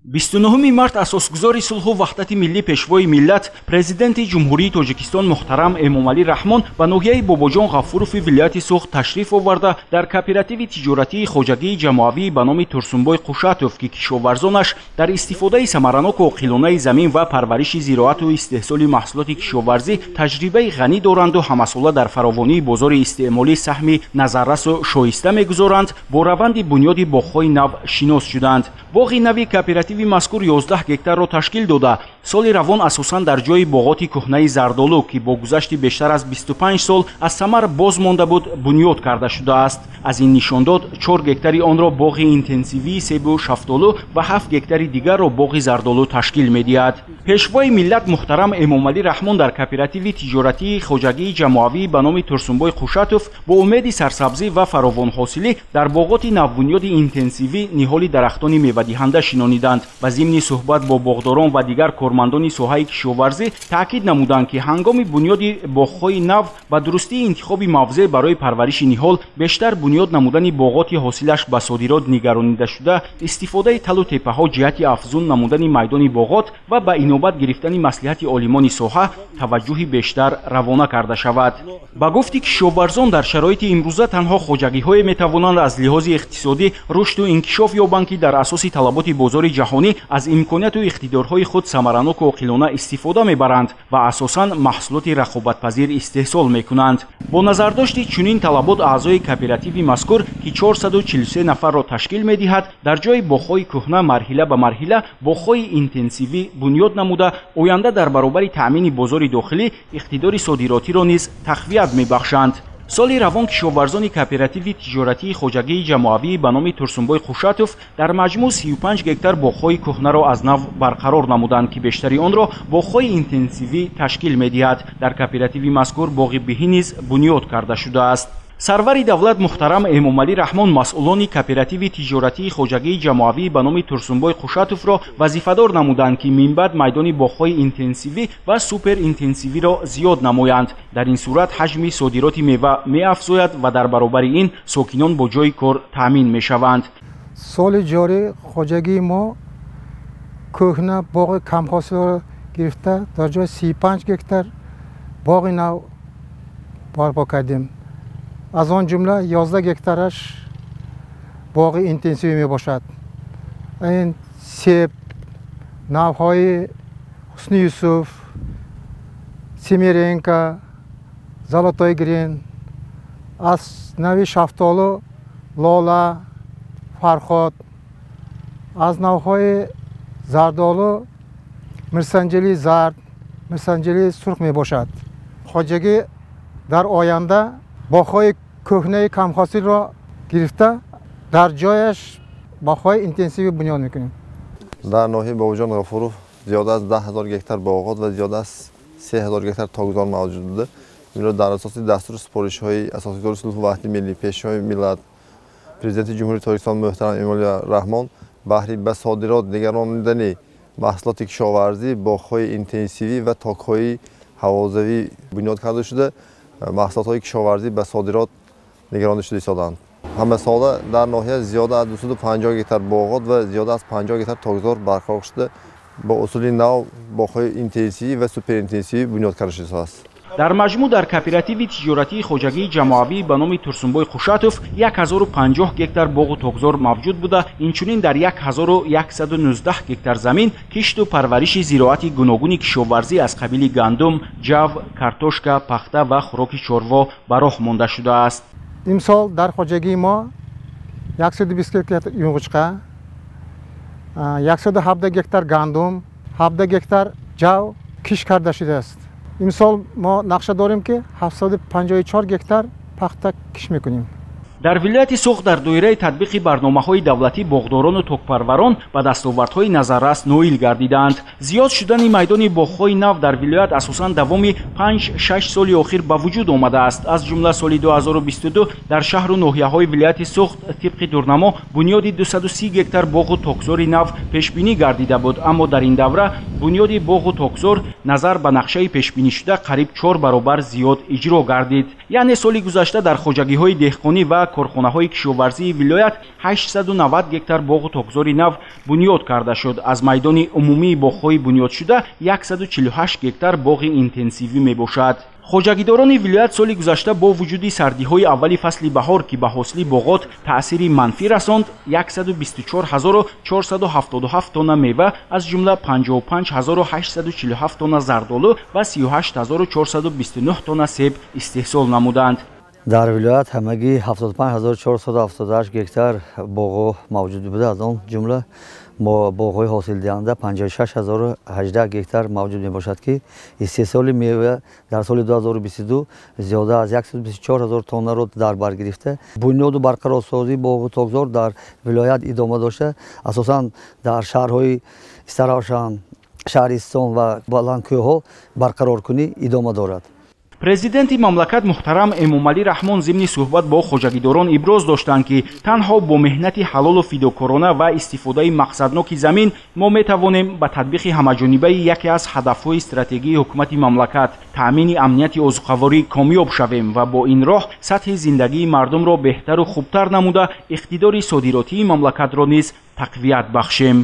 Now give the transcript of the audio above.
29 март асосгузори сулҳу ваҳдати миллӣ, пешвои миллат, президенти Ҷумҳурии Тоҷикистон муҳтарам Эмомалӣ Раҳмон ба ноҳияи Бобоҷон Ғафурови вилояти Суғд ташриф оварда, дар кооперативи тиҷоратии хоҷагии ҷамоавӣ ба номи Турсунбой Қушатов, ки кишоварзонаш дар истифодаи самараноку оқилонаи замин ва парвариши зироату истеҳсоли маҳсулоти кишоварзӣ таҷрибаи ғанӣ доранду ҳамасола дар фаровонии бозори истеъмолӣ саҳми назаррасу шоиста мегузоранд, бо раванди бунёди боғҳои нав шинос шуданд. Боғи нави кооперативи мазкур 11 гектарро ташкил дода, соли равон асосан дар ҷои боғоти кӯҳнаи зардолу, ки бо гузашти бештар аз 25 сол аз самар боз монда буд, бунёд карда шудааст. Аз ин нишондод 4 гектари онро боғи интенсивии себу шафтолу ва 7 гектари дигарро боғи зардолу ташкил медиҳад. Пешвои миллат муҳтарам Эмомалӣ Раҳмон дар кооперативи тиҷоратии хоҷагии ҷамоавӣ ба номи Турсунбой Қушатов бо умеди сарсабзӣ ва фаровонҳосилӣ дар боғоти навбунёди интенсивӣ ниҳоли дарахтони мевадиҳанда шинониданд ва зимни суҳбат бо боғдорон ва дигар кормандони соҳаи кишоварзӣ таъкид намуданд, ки ҳангоми бунёди боғҳои нав ба дурустии интихоби мавзеъ барои парвариши ниҳол, бештар бунёд намудани боғоти ҳосилаш ба содирот нигаронидашуда, истифодаи талу теппаҳо ҷиҳати афзун намудани майдони боғот ва ба инобат гирифтани маслиҳати олимони соҳа таваҷҷӯҳи бештар равона карда шавад. Ба гуфти кишоварзон, дар шароити имрӯза танҳо хоҷагиҳое метавонанд аз лиҳози иқтисодӣ рушду инкишоф ёбанд, ки дар асоси талаботи бозори ҷаҳонӣ аз имконияту иқтидорҳои худ самараноку оқилона истифода мебаранд ва асосан маҳсулоти рақобатпазир истеҳсол мекунанд. Бо назардошти чунин талабот, аъзои кооперативи мазкур, ки 443 нафарро ташкил медиҳад, дар ҷои боғҳои кӯҳна марҳила ба марҳила боғҳои интенсивӣ бунёд намуда, оянда дар баробари таъмини бозори дохилӣ иқтидори содиротиро низ тақвият мебахшанд. Соли равон кишоварзони кооперативи тиҷоратии хоҷагии ҷамоавӣ ба номи Турсунбой Қушатов дар маҷмӯъ 35 гектар боғҳои кӯҳнаро аз нав барқарор намуданд, ки бештари онро боғҳои интенсивӣ ташкил медиҳад. Дар кооперативи мазкур боғи биҳӣ низ бунёд карда шудааст. Сарвари давлат муҳтарам Эмомалӣ Раҳмон масъулони кооперативи тиҷоратии хоҷагии ҷамоавӣ ба номи Турсунбой Қушатовро вазифадор намуданд, ки минбаъд майдони боғҳои интенсивӣ ва суперинтенсивиро зиёд намоянд. Дар ин сурат ҳаҷми содироти мева меафзояд ва дар баробари ин сокинон бо ҷойи кор таъмин мешаванд. Соли ҷорӣ хоҷагии мо кӯҳна боғи камҳосилро гирифта, дар ҷои 35 гектар боғи нав барпо кардем. Аз он ҷумла 11 гектараш боғи интенсивӣ мебошад. Ин себ, навъҳои Ҳусни Юсуф, Семеренко, Золотой Грин, аз нави шафтолу Лола, Фарход, аз навъҳои зардолу Мирсанҷили зард, Мирсанҷили сурх мебошад. Хоҷагӣ дар оянда боғҳои кӯҳнаи камҳосилро гирифта, дар ҷояш боғҳои интенсивӣ бунёд мекунем. Дар ноҳияи Бобоҷон Ғафуров зиёда аз 10 ҳазор гектар боғот ва зиёда аз 3 ҳазор гектар токзор мавҷуд буда. Инро дар асоси дастуру супоришҳои асосгузори сулҳу ваҳдати миллӣ, пешвои миллат, президенти Ҷумҳурии Тоҷикистон муҳтарам Эмомалӣ Раҳмон баҳри ба содирот нигаронидани маҳсулоти кишоварзӣ боғҳои интенсивӣ ва токҳои ҳавозавӣ бунёд карда шуда, маҳсулотҳои кишоварзӣ ба содирот нигаронда шуда истоданд. Ҳамасола дар ноҳия зиёда аз 250 гектар боғот ва зиёда аз 50 гектар токзор барқарор шуда, бо усули нав боғҳои интенсивӣ ва суперинтенсивӣ бунёд карда шудааст. Дар маҷмӯъ дар кооперативи тиҷоратии хоҷагии ҷамоавӣ ба номи Турсунбой Қушатов 1050 гектар боғу токзор мавҷуд буда, инчунин дар 1119 гектар замин кишту парвариши зироати гуногуни кишоварзӣ аз қабили гандум, ҷав, картошка, пахта ва хӯроки чорво ба роҳ монда шудааст. Имсол дар хоҷагии мо 120 гектар юнғучқа, 117 гектар гандум, 17 гектар ҷав кишт карда шудааст. Имсол мо нақша дорем, ки 754 гектар пахта кишт мекунем. Дар вилояти Суғд дар доираи татбиқи барномаҳои давлатӣ боғдорону токпарварон ба дастовардҳои назаррас ноил гардидаанд. Зиёд шудани майдони боғҳои нав дар вилоят асосан давоми 5-6 соли охир ба вуҷуд омадааст. Аз ҷумла соли 2022 дар шаҳру ноҳияҳои вилояти Суғд тибқи дурнамо бунёди 230 гектар боғу токзори нав пешбинӣ гардида буд, аммо дар ин давра бунёди боғу токзор назар ба нақшаи пешбинишуда қариб 4 баробар зиёд иҷро гардид. Яъне соли гузашта дар хоҷагиҳои деҳқонӣ ва корхонаҳои кишоварзии вилоят 890 гектар боғу токзори нав бунёд карда шуд. Аз майдони умумии боғҳои бунёдшуда 148 гектар боғи интенсивӣ мебошад. Хоҷагидорони вилоят соли гузашта бо вуҷуди сардиҳои аввали фасли баҳор, ки ба ҳосили боғот таъсири манфӣ расонд, 124477 тонна мева, аз ҷумла 55847 тонна зардолу ва 38429 тонна себ истеҳсол намуданд. Дар вилоят ҳамагӣ 75478 гектар боғҳо мавҷуд буда, аз он ҷумла боғҳои ҳосилдиҳанда 56018 гектар мавҷуд мебошад, ки истеҳсоли мева дар соли 2022 зиёда аз 124 000 тоннаро дар бар гирифта. Бунёду барқарорсозии боғу токзор дар вилоят идома дошта, асосан дар шаҳрҳои Истаравшан, Шаҳристон ва Баландкӯҳҳо барқароркунӣ идома дорад. Президенти мамлакат муҳтарам Эмомалӣ Раҳмон зимни суҳбат бо хоҷагидорон иброз доштанд, ки танҳо бо меҳнати ҳалолу фидокорона ва истифодаи мақсадноки замин мо метавонем ба татбиқи ҳамаҷонибаи яке аз ҳадафҳои стратегии ҳукумати мамлакат таъмини амнияти озуқаворӣ комёб шавем ва бо ин роҳ сатҳи зиндагии мардумро беҳтару хубтар намуда иқтидори содиротии мамлакатро низ тақвият бахшем.